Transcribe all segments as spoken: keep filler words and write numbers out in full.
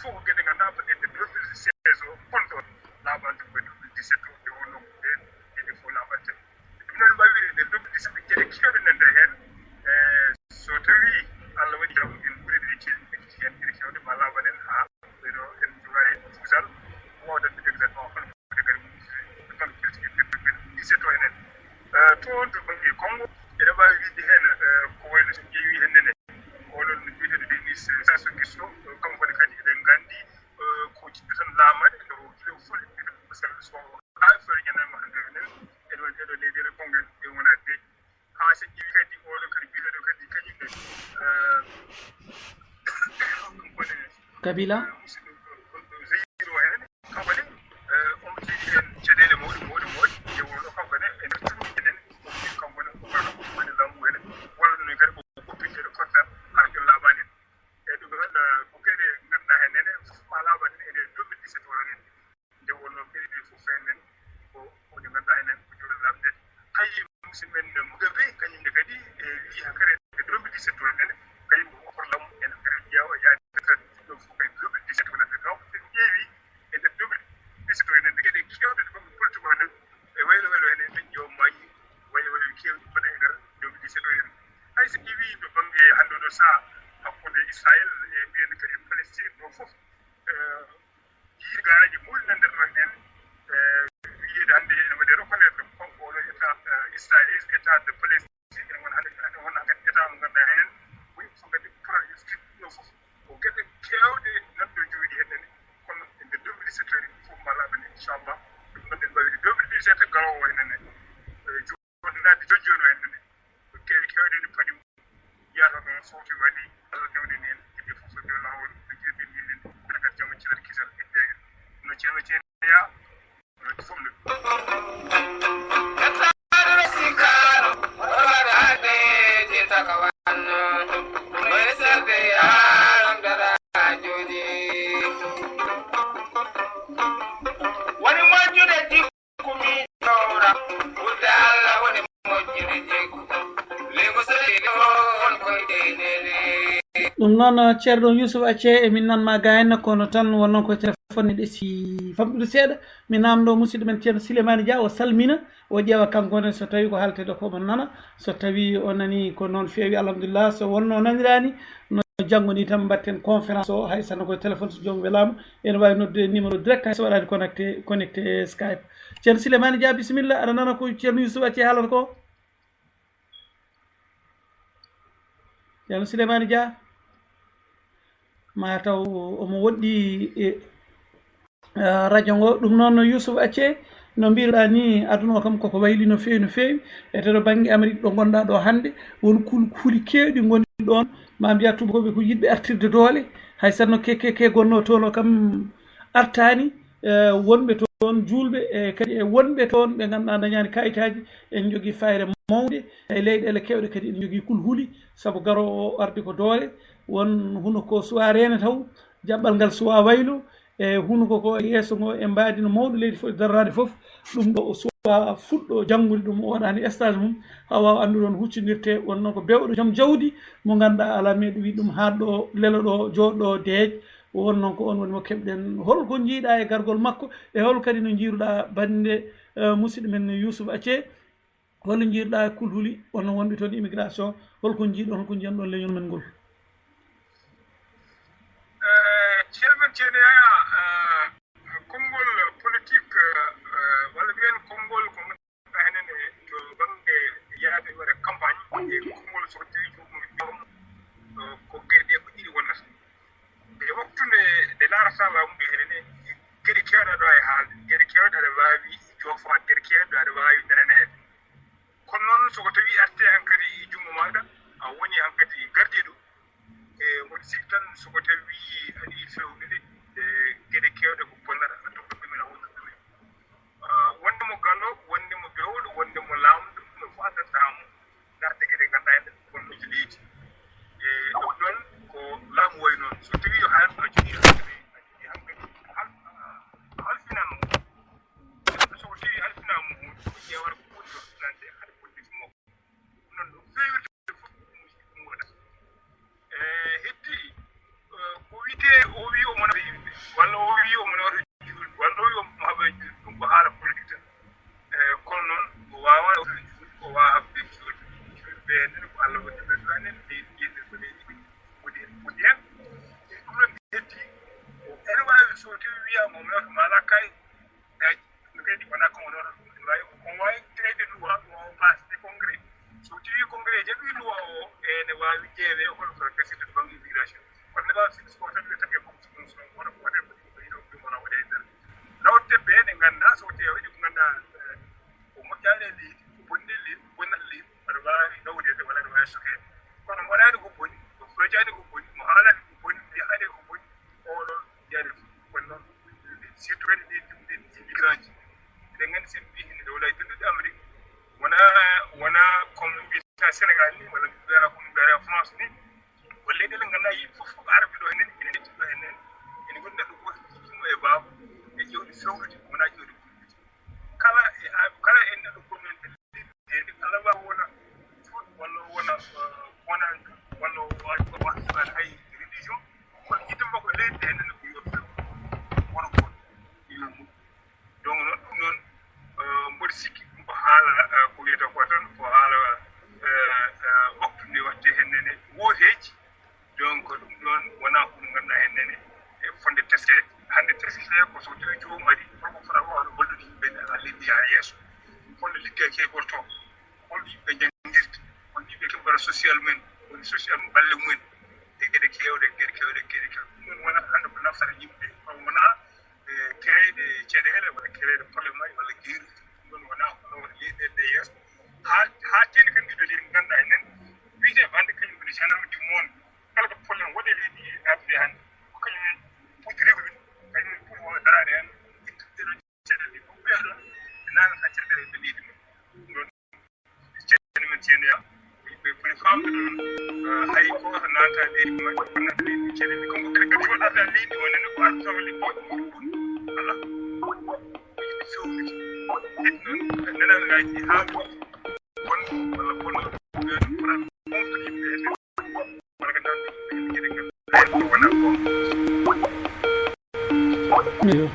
fof ko geɗe ngannduɗaa ko ɗe deux mille seize o, konto laaɓaani ko deux mille dix-sept o, nde wonnoo ko ɓeen geɗe fof laaɓaani tan. Ɗum noon, mbawi wiide nde deux mille dix-sept geɗe keewɗe nande heen. E, so tawii Allah waɗi jam, en ɓuri ɗe ceeɗu, en njiɗi heen geɗe keewɗe ma laaɓan en haa ɓeɗo en joga heen puusal, woodat exactement hono foti kadi mum ɗon kerti deux mille dix-sept o enen. Eh, toon to bannge Congo, eɗen mbaawi wiide heen, eh, ko wayno so ƴeewi heen nene, oɗon biyeteeɗo Denis Sassou Nguesso, kanko ne kadi eɗen nganndi, eh, ko jiɗɗo tan laamaade, ko kilo fof eɗen pasal so haa fewre ñande mo hannde enen, eɗo, eɗo leydi eɗo Congo, ɗe wona de. Haa so ƴeewi kadi oɗo kadi biyeteeɗo kadi kañum ne, eh, kanko ne, Kabila? Eh, musidɗo gonɗo Zaïre o heen, kanko ne, eh, omo jogii heen caɗeele mawɗe, mawɗe, mawɗe. Nde wonno kanko ne, e nder cuuɗi enen, kanko ne, o wano woni lamu enen, walla noon kadi ko goppinteeɗo kortal haa jooni laaɓaani en. E ɗum noon, eh, ko geɗe ngannduɗaa heen nene, fof ma laaɓan en e nder deux mille dix-sept o heen. Nde wonnoo geɗe ɗe fof enen ko woni ngannduɗaa enen ko joɗo lamde. Hayi musidɗo men Mugabe, kañum ne kadi, e, wiyi hakkere e deux mille dix-sept o enen, kañum ko ofor lamu en hakkere ƴeewa yaade kadi ɗum fof kay deux mille dix-sept o enen. Donc, so en ƴeewi e nder deux mille dix-sept o enen, geɗe keewɗe ɗe bannge politique o enen, e waylo waylo enen, en ƴeewa maaji waylo waylo keewɗi mbaɗa e nder deux mille dix-sept o enen. Hay so ƴeewi to bannge hannde o ɗo saha hakkunde Israël e mbiyen kadi Palestine ɗo fof, eh, Yiɗi gaaraji mawɗi nan nder ɗon heen, eh, wiyeede hannde ene waɗi reconnaître kanko oɗo état, eh, Israël, état de Palestine, ene wona hannde, ene wona hannde état mo ngannduɗaa heen, woni fof kadi plan justice ɗo fof. Ko geɗe keewɗe nan ɗo jooɗi heen nene, kono e nder deux mille dix-sept o fof ma laaɓan en, inchallah. Ɗum noon en mbawi deux mille dix-sept garoowo heen nene, eh, Wonde naatde jojjono en ne, ko keewi keewɗe ɗi padi. Yiyata noon, so tawii waɗi, Allah newni en, kadi fof so nde laawol, no jeeɗiɗi en, kadi jam e cellal kisal e jeega. No ceerno Ceerno Yaa, no fof no. Woni moƴƴude jikku. Ɗum noon, Ceerno Yuusuf Acce, emin nan ma gayna, kono tan wonno ko téléphone ne ɗesi famɗude seeɗa. Mi namndo musidɗo men Ceerno Sileymaani Dia, o salmina, o ƴeewa kanko ne so tawi ko haalteɗo ko mo nana, so tawi o nani ko noon feewi, alhamdulillah, so wonno naniraani, no janngo ni tan mbatten conférence o, hay sinno ko téléphone so joom welaama, ene waawi noddude numéro direct, hay so waɗaani connecté, connecté Skype. Ceerno Sileymaani Dia, bisimilla, aɗa nana ko Ceerno Yuusuf Acce haalata ko? Ceerno Sileymaani Dia, ma taw omo woɗɗi e, eh, radio ngo. Ɗum noon, Yuusuf Acce, no mbiruɗaa ni, aduna o kam koko wayli no feewi, no feewi. E to bannge Amérique ɗo ngonɗaa ɗo hannde, won kul-, kuli keewɗi ngoni ɗoon. Ma mbiya tuubakooɓe ko yiɗɓe artirde doole. Hay sinno ke, ke, ke gonnoo toon o kam artaani. Eh, wonɓe toon juulɓe, e kadi e wonɓe toon ɓe ngannduɗaa ndañaani kayitaaji, en njogii fayre mawnde. E leyɗeele keewɗe kadi ene njogii kulhuli, sabu garoowo o ardi ko doole. Won huno ko suwaa reene taw, jaɓɓal ngal suwaa waylo. E hunuko ko e yeeso ngo e mbaadi no mawɗo leydi foti daranaade fof. Ɗum ɗo o suwaa fuɗɗo janngude ɗum, o waɗaani stage mum, haa waawa anndude on huccindirte. Won noon ko bewɗo joom jawdi mo ngannduɗaa alaa meeɗo wi ɗum haa ɗo lelo ɗo, jooɗo deej. Won noon ko on woni mo keɓɗen. Hol ko njiiɗaa e gargol makko? E hol kadi no njiiruɗaa bannde, eh, musidɗo men Yuusuf Acce? Hol no njiiruɗaa kulhuli, onon wonɓe toon immigration? Hol ko njiiɗon, hol ko njiyan ɗon leñol men ngol? Eh, ceerno men Ceerno Yaya, eh, konngol politique, eh, walla mbiyen konngol ko ngannduɗaa enen e to bannge yaade waɗa campagne, e konngol so tawi joomum joomum, eh, ko geɗe ɗe ko ɗiɗi wonata. E waktu nde, nde laarata laamu ndu enen e geɗe keewɗe aɗa waawi haalde, geɗe keewɗe aɗa waawi joofaade, geɗe keewɗe aɗa waawi nananeede. Kono noon, so ko tawi artii hankadi e junngo maaɗa, a woni hankadi gardiiɗo, e mboɗo sikki tan, so ko tawi aɗa yiɗi fewnude, e geɗe keewɗe ko bonnata, a tokka ɗumen, a wonta ɗumen. Ah, wonde mo galo, wonde mo bewɗo, wonde mo laamɗo, ɗum fof addanta mo naatde geɗe ngannduɗaa en ko no leydi. E ɗum ɗoon ko laamu wayi noon. So tawii yo haalde no jogii hankadi, a jogii hankadi hal-, halfinan mo. So ko tawii halfinaama mo, ko ƴeewata ko woni ɗo finande hade politique makko. Ɗum noon ɗo feewirde fof ɗum waɗa. E heddi, e, mo mewto ma ala kay daji ɗum kadi wona ko wonoo ɗum. Ene waawi ko waawi créé de loi mo passe de congrès. So tawi congrès jaɓi loi o ene waawi ƴeewe hol ko resete bang immigration. Kono ne waawi siko tan ɓe tagi fof ɗum so wona ko waɗe ko ɗum ko ɗum wona waɗe nder nawde ɓe ne ngannda so tawi waɗi ko ngannda ko moƴƴaani e leydi ko bonni e leydi ko bonnata leydi aɗa waawi nawdeede walla aɗa waawi sokeede. Kono mo waɗaani ko boni mo frojaani ko boni mo haalani ko boni mo yahaani ko boni oɗo jare fof woni noon. Surtout kadi ɗin ɗin immigrant ji eɗen nganndi sen mbi hinde ɗo wona e dundude Amérique wona wona comme mbiyata Sénégal ni walla mbiyata comme mbiyata France ni. Walla leyɗele ngannduɗaa yimɓe fof ko araɓe ɗo henen ene ƴetti ɗo henen ene woni neɗɗo gooto jikkumo e baaba e jawdi fewndudi wona jawdi kulɓiti. Kala e kala e neɗɗo gonnoɗo nder leydi kala waawi wona juulɗo walla o wona bonanɗo walla o waawi waɗde hay religion kono yidde makko leydi nde henen ko yo few wona goto yo mum. Donc noon ɗum noon mboɗo sikki ɗum ko haala ko wiyata ko tan ko haala waktu nde watte hennene wooteeji. Donc ɗum ɗoon wonaa ko ɗum ngannduɗaa hennene e fotde teskere. Hannde teskere ko so tawi joomum ari holko fota wawde wallude yimɓe nde haa leydi yaha yeeso. Holno liggey keeɓortoo, holno yimɓe njanngirta, holno yimɓe keɓora social mumen, woni social balle mumen e geɗe keewɗe geɗe keewɗe geɗe keewɗe. Ɗum ɗoon wonata hannde ko naftata yimɓe kono wonaa e kereede caɗeele walla kereede problème aji walla geeru ɗum ɗon wona kono wona leyɗeele ɗe yeeso haa haa teeni kadi ɗiɗo leydi ngannduɗaa enen wiyete bande kañum woni général du monde. Kala ko problème waɗe leydi e addude hannde ko kañum en ɓuri reglude kañum en ɓuri wawa daraade heen ittude ɗo caɗeele ɗi fof ɓeya ɗon ɓe nanata caɗeele ɗe leydi mum ɗum ɗon. Ceerno men ceerno yam yimɓe puri famde ɗum hay gooto naata leydi majji wonnata leydi ceerno mi konko kadi kadi waɗata leydi wonene ko artawle ala yimɓe fewnditi ɗit noon nenangaji haa ɗum bon walla bon ɓen pura moftude yimɓe hede wala ko nande yimɓe hede gede ngal wona bon. Iyo.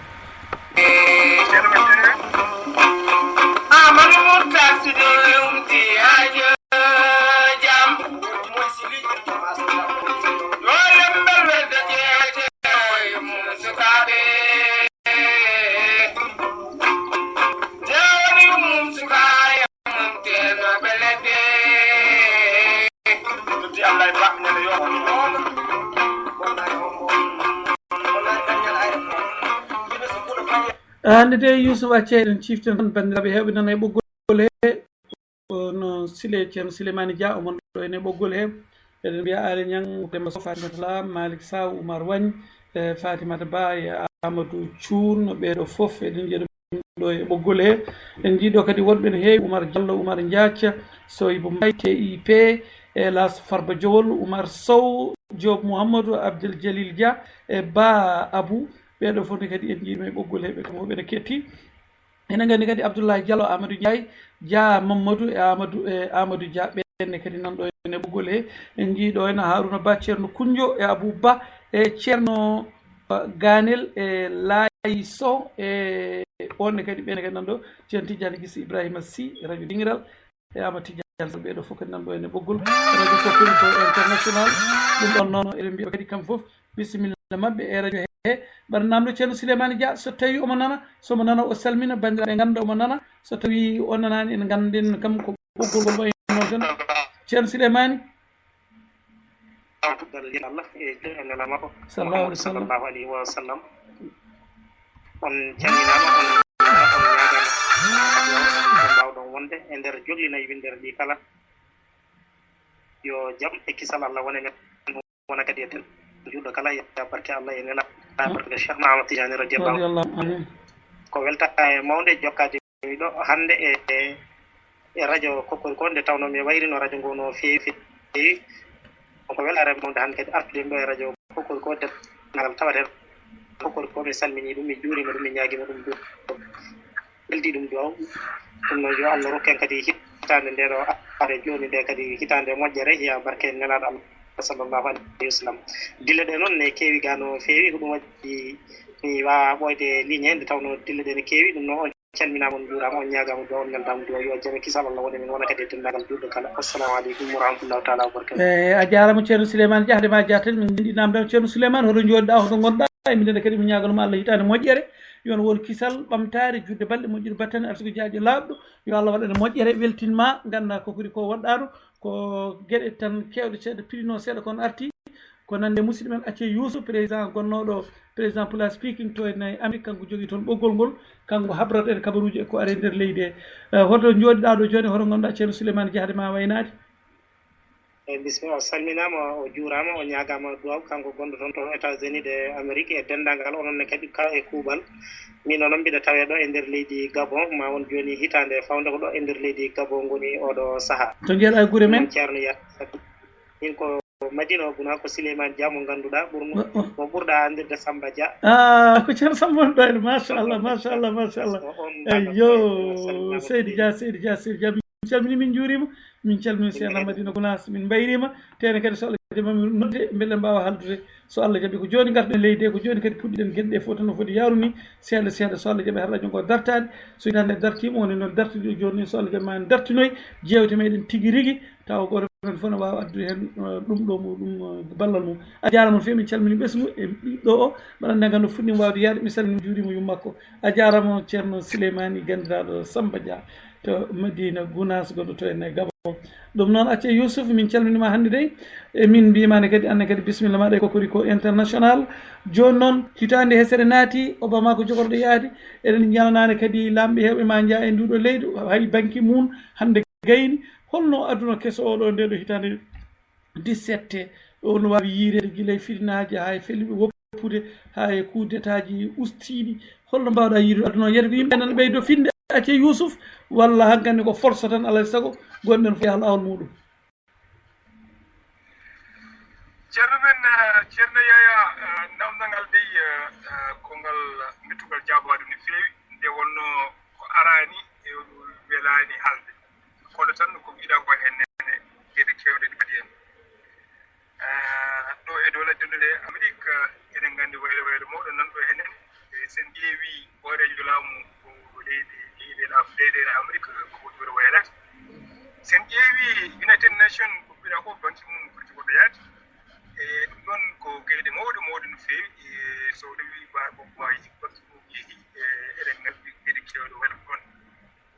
Hannde de Youssouf Acca eɗen ciftina tan banndiraaɓe heewɓe nana e ɓoggol he. Kono Sile, Ceerno Silemani Dia, omon ɗo ene ɓoggol he. Eɗen mbiya Aali Ñang, Demba Sow, Fatimata Lam, Malik Saw, Oumar Wagne, e Fatimata Ba, e Amadou Thioune, ɓeeɗo fof eɗen njiya ɗum ɗo e ɓoggol he. En njii ɗo kadi woɗɓe ne heewi, Oumar Diallo, Oumar Ndiathia, Soyibou Mbaye, T I P, Elas Farba Jowol, Oumar Sow, Diop Mouhamadou, Abdel Jalil Dia, e Ba Abou. Ɓeeɗo fof ne kadi en njii ɗum e ɓoggol he, ɓe kam fof ɓe ne ketti. Ene nganndi kadi Abdoulaye Diallo, Amadou Ndiaye, Dia Mamadou e Amadou, e Amadou Dia, ɓenne kadi nan ɗo ene ɓoggol he. En njii ɗo ene Harouna Ba, Ceerno Kunjo e Abou Ba e Ceerno, eh, Ganel e Laye Sow e onne kadi, ɓenne kadi nan ɗo, Ceerno Tidiane Gis Ibrahima Sy, Radio Dingiral e Amadou Tidiane Sow, ɓeeɗo fof kadi nan ɗo ene ɓoggol. Radio Koppel ko international, ɗum ɗon noon eɗen mbiya kadi kam fof. Bisimilla maɓɓe e radio he. Mbaɗa namdo Ceerno Souleymane Dia, so tawi omo nana, somo nana o salmina banndiraaɓe ngannda omo nana, so tawi o nanaani en ngannden kam ko ɓoggol ngol wayi noon tan. Ceerno Souleymane. Allah e Nelaaɗo makko Sallallahu alaihi wasallam. Sallallahu alaihi wasallam. On calminaama, on on ñaagaama ko mbaawɗon wonde e nder joglinayi winndere ndi kala. Yo jam e kisal Allah wone men. Wona kadi e ten juulɗo kala, yo barke Allah e Nelaaɗo, barke Cheikh Ahmad Tidiane radiyallahu anhu. Radiyallahu anhu. Ko weltaare mawnde jokkaade ɗo hannde e, e radio Kokoriko, nde tawnoo mi wayrino radio ngo no feewi, feewi. Ko weltaare mawnde hannde kadi artude ɗo e radio Kokoriko, dental tawata heen Kokoriko, mi salminii ɗum, mi juuriima ɗum, mi ñaagiima ɗum juulde. Weldi ɗum ɗo. Ɗum noon, yo Allah rokku en kadi hitaande nde ɗo, are jooni nde kadi hitaande moƴƴere, hiya barke Nelaaɗo Allah sallallahu alaihi wasallam. Dille ɗe noon ne keewi gaa no feewi, ko ɗum waɗi mi waawaa ɓooyde ligne he, nde tawnoo dille ɗe ne keewi. Ɗum noon, on calminaama, on njuuraama, on ñaagaama duwaa, on neldaama duwaa, yo jam e kisal Allah wone men, wona kadi e denndaangal juulɓe kala. Assalamu aleykum wa rahmatullahi taala wa barakatuh. Eh, a jaaraama Ceerno Souleymane Dia, hade ma jaatel, min njiɗi naamndaade Ceerno Souleymane, hoto njooɗiɗaa, hoto ngonɗaa? Emin ndeɗa kadi mi ñaagano ma Allah hitaande moƴƴere, yo on won kisal, ɓamtaare, juutde balɗe moƴƴude battane, arsugo jaaƴo laaɓɗo, yo Allah waɗane moƴƴere, weltin ma, ngannda ko kuri ko wonɗaano, ko geɗe tan keewɗe seeɗa, pirino seeɗa kono arti, ko nande musidɗo men Acce Youssou, président gonnooɗo, président Pulaar speaking to en e Amérique, kanko jogii toon ɓoggol ngol, kanko habrata en kabaruuji e ko ari e nder leydi he. Eh, hoto njooɗiɗaa ɗo jooni, hoto ngonɗaa Ceerno Souleymane Diakhaté ma waynaade? Eyi, bisimilla, o salminaama, o juuraama, o ñaagaama duwaw, kanko gonɗo toon to États-Unis de Amérique e denndaangal onon ne kadi ka e kuuɓal. Min onon mbiɗa tawee ɗo e nder leydi Gabon, ma won jooni hitaande fawde ko ɗo e nder leydi Gabon ngoni oɗo sahaa. To njeeɗa e gure men? Ceerno Yat. Min ko Madina o Guna, ko Souleymane Dia mo ngannduɗaa ɓurno mo ɓurɗa anndirde Samba Dia. Ah, ko Ceerno Samba on ɗo, machallah, machallah, machallah. Eyyo, Seydi Dia, Seydi Dia, Seydi Dia, min calmini, min njuurima, min calmini Ceerno Madina Gunaas, min mbayrima. Tene kadi so Allah jaɓi ma min nodde, mbele mbaawa haldude, so Allah jaɓi. Ko jooni ngarɗen leydi he, ko jooni kadi puɗɗiɗen geɗe ɗe fof tan no foti yaaru ni, seeɗa seeɗa, so Allah jaɓi, har radio ngo dartaade. So hitaande dartiima, woni noon dartude jooni ni, so Allah jaɓi ma en dartinoy jeewte meɗen tigi rigi, tawa gooto men fof ne waawa addude heen, eh, ɗum ɗo mum, ɗum, eh, ballal mum. A jaaraama no feewi, min calmini ɓesngu e ɓiɗɗo o, mbaɗa annda ngam no fuɗɗiima waawde yaade, mi salmini, mi juurima yumma makko. A jaaraama Ceerno Souleymane ganndiraaɗo Samba Dia to Madina Gunaas, gonɗo to en e Gabon. Ɗum noon, Acce Youssouf, min calminima hannde dey. E min mbimani kadi, anne kadi, bisimilla maɗa e Cocorico International. Jooni noon, hitaande hesere naati, Obama ko jogorɗo yaade. Eɗen ñaananaade kadi laamɓe heewɓe ma njeya e nduɗo leydi, hay Ban Ki-moon hannde gayni. Holno aduna keso oɗo nde ɗo hitaande dix-sept, ɗo no waawi yiireede gila e fitinaaji haa e feluɓe woppude, haa e coup d'État ji ustiiɗi? Holno mbaawɗa yiirude aduna o? Yeru ko yimɓe nana ɓeydo finde, Acce Youssouf, walla hankandi ko force tan, alaa e sago gonɗen fof yaha laawol muɗum? Ceerno men, eh, Ceerno Yaya, eh, namdal ngal dey, eh, eh, ko ngal mettugal jaabaade no feewi, nde wonno ko araani, eh, welaani haalde. Kono tan ko mbiɗa ko heen nene, geɗe keewɗe ɗe mbaɗi heen. Eh, ɗo e dow ladde nde Amérique, eh, eɗen nganndi waylo waylo mawɗo nan ɗo heen. Eh, sen ƴeewi hooreejo laamu ko leydi, leyɗe laamu, leyɗe Amérique, ko ko juure waylata. Sen ƴeewi United Nation, ko mbiɗa ko Ban Ki-moon foti ko yaade. E ɗum ɗoon ko geɗe mawɗe mawɗe no feewi. E so rewii mbaar ko maaji, Ban Ki-moon yehi, e eɗen nganndi geɗe keewɗe waylo ɗoon.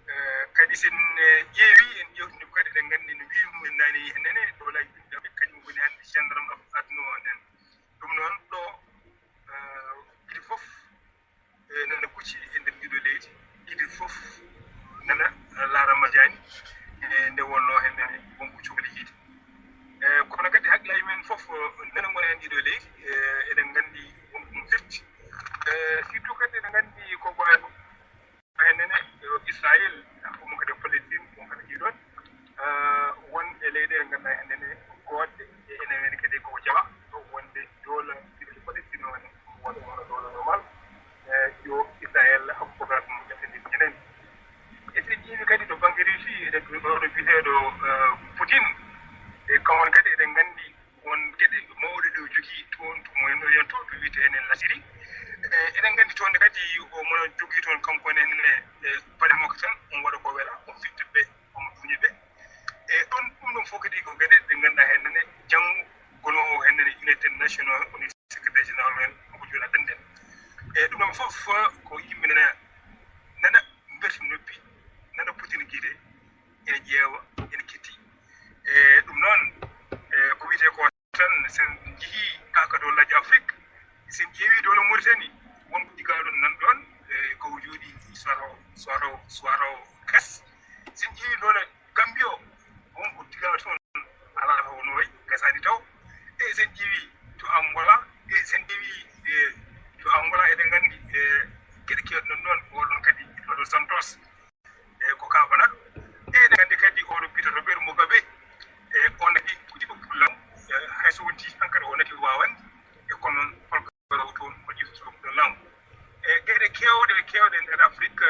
Eh, kadi sen, eh, ƴeewi, en ƴeewtini ko kadi, eɗen nganndi no mbiimi naane nene, doolaaji ɗin ɗaɓɓe, kañum woni hannde gendarme aduna o nen. Ɗum noon ɗo, eh, ɗiɗi fof, eh, nana kucci e nder ndiɗo leydi, ɗiɗi fof nana, eh, laara majaani, eh, nde wonno heen nene wonko cukalel yiite. Eh, kono kadi hakkillaaji men fof, eh, nana ngona heen ɗiɗo leydi, eh, eɗen nganndi wonko ɗum firti. Eh, surtout kadi eɗen nganndi ko ɓooyaani heen nene, eh, Israël, ko mo kadi Palestine, mo kadi ɗiɗon, eh, won e leyɗe ɗe ngannduɗaa heen nene goodɗe, e enen heen kadi koko jawa, ɗo wonde dowla ɗiɗo Palestine o ne, wonde wona dowla normal, eh, yo Israël hokku programme mum ƴettande enen. E so en ƴeewi kadi to bannge Russie, eɗen ɗo ɗo biyeteeɗo, eh, Poutine, e kamon kadi eɗen nganndi won geɗe mawɗe ɗe o jogii toon to Moyen-Orient to, to wiyetee enen la Syrie. E, eɗen nganndi toon ne kadi omo jogii toon kanko ne, ne, e, baɗe makko tan, on waɗa ko wela, on fitta ɓe, omo duña ɓe. E ɗon, ɗum ɗon fof kadi ko geɗe ɗe ngannduɗaa heen ne, janngo gonoowo heen ne United Nation o, woni secrétaire général o heen, ko jooɗa denden. E ɗum ɗon fof ko yimɓe nana, nana mberti noppi, nana Poutine gite, ene ƴeewa, ene ketti. E ɗum noon, e ko wiyetee ko tan, sen njehii haa ka dowlaaji Afrik, sen ƴeewii dowla Mauritanie, won ko digaa ɗon nan ɗoon, e ko o jooɗii soirée o, soirée o, soirée o gas. Sen ƴeewii dowla Gambie o, won ko digaa toon, alaa ko no wayi, gasaani taw. E sen ƴeewii to Angola, e sen ƴeewii, e to Angola, eɗen nganndi, e geɗe keewɗe non ɗoon, oɗon kadi, oɗon Santos. E ko ka wonat. E eɗen nganndi kadi oɗo biyetee Robert Mugabe, e o nati ko jiɗo pour lamu, e hay so wonti hankadi o nati waawani, e kono noon holko waɗa o toon, o ƴefti ɗo lamu. E geɗe keewɗe, keewɗe nder Afrik,